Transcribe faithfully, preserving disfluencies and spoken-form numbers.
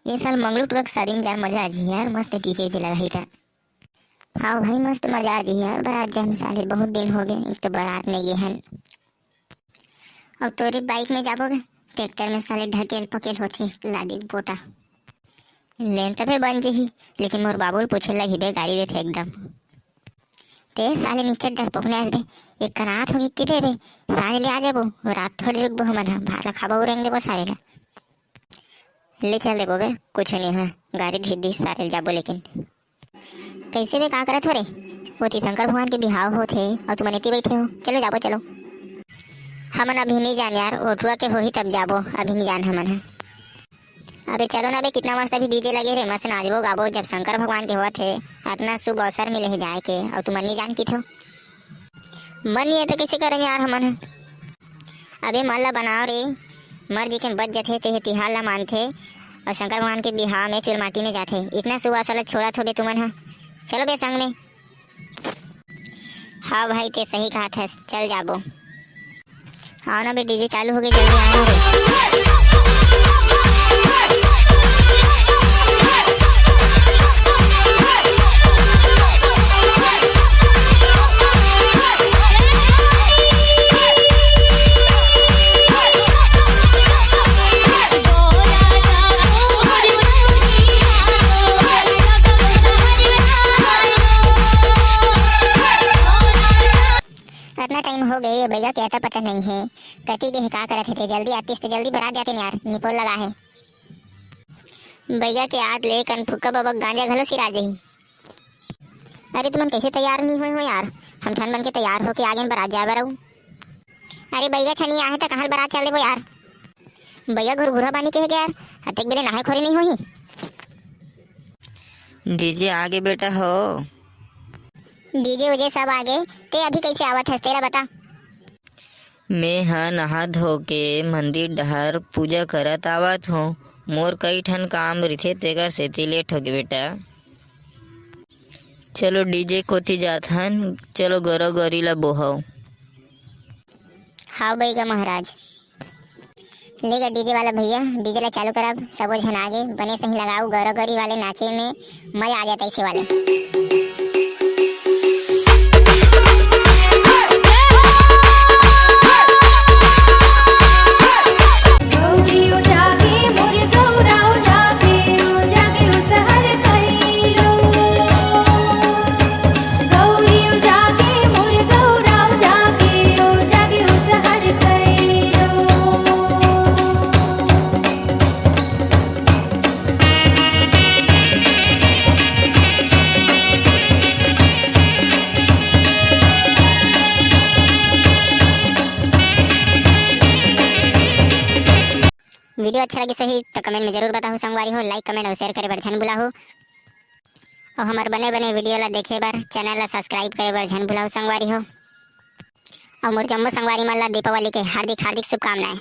ये साल मंगलू टुरा के शादी में यार मजा आ जी यार, मस्त डीजे वीजे लगाही त। हाँ भाई, मस्त मजा आ जी यार, बारात जाए में साले बहुत दिन हो गए, एक तो बारात नहीं गए हन। अब तोरे बाइक में जाबो बे, ट्रैक्टर में साले ढकेल पकेल होथे, लादी के पोटा। लेन तबे बन जही, लेकिन मोर बाबू ल पूछे लगही बे, गाड़ी देथे एकदम। ते साले निच्चट डरपोकने अस बे, एक करात होगे कि बे बे, साले ले आ जाबो, रात थोड़ी रुकबो हमन ह, भात ला खाबो, उरेंग देबो साले ला। ले चल देबो बे, कुछ नहीं है, गाड़ी धीर धीर सारे ल जाबो लेकिन। कैसे बे, का करत हो रे? ओती शंकर भगवान के बिहाव होत हे अउ तुमन एती बैठे हो। चलो जाबो, चलो। हमन अभी नहीं जान यार, ओटुआ के होही तब जाबो, अभी नहीं जान हमन ह। अबे चलो ना बे, कितना मस्त अभी डीजे लगे रे, मस्त नाचबो गाबो, जब शंकर भगवान के होत हे, अतना शुभ अवसर मिले हे जाए के, अउ तुमन नहीं जान किथो। मन नहीं है तो कैसे करम यार हमन ह? अबे मन ला बनाओ रे, मर जी के बच जथे, ते हे तिहार ला मानथे, अउ शंकर भगवान के बिहाव में चुलमाटी में जाथे। इतना सुवास वाला छोड़त हो बे तुमन ह। चलो बे संग में। हाँ भाई, ते सही कहा था, चल जाबो। आओ ना बे, डीजे चालू हो गए, जल्दी आओ रे। अतना टाइम हो गए, ये बैगा के आता पता नहीं है, कति के हे, का करत हे ते, जल्दी आतिस ते जल्दी बरात जाते यार, निपोल लगा है। बैगा के आत ले कन फुक्का बबक गांजा घलो सिरा जही। अरे तुमन कैसे तैयार नहीं होए हो यार, हम ठन बन के तैयार होके आगे बरात जाए बर अउ। अरे बैगा छनी आहे त कहाँ बरात चल देबो यार। बैगा घुरघुरा पानी के है क्या यार, अतेक बेले नहाए खोरे नहीं होही। डीजे आगे बेटा हो। डीजे उजे सब आगे, ते अभी कैसे आवत हस, तेला बता। मैं ह नहा धो के मंदिर डहर पूजा करत आवत हों। मोर कई ठन काम रिथे, तेकर सेती लेट होगे बेटा। चलो डीजे कोती जात हन, चलो गौरा गौरी ला बोहाओ। हाव बइगा महाराज। ले गा डीजे वाला भैया, डीजे ला चालू करब, सबो झन आगे बने सही लगाओ, गौरा गौरी वाले नाचे में मजा आ जाता इसे वाले। वीडियो अच्छा लगिस होही त कमेंट में जरूर बताहू संगवारी हो, लाइक, कमेंट अउ शेयर करे बर झन भुलाहू। अउ हमर बने बने वीडियो ला देखे बर चैनल ला सब्सक्राइब करे बर झन भुलाहू संगवारी हो। अउ मोर जम्मो संगवारी मन ला दीपावली के हार्दिक हार्दिक शुभकामनाएं।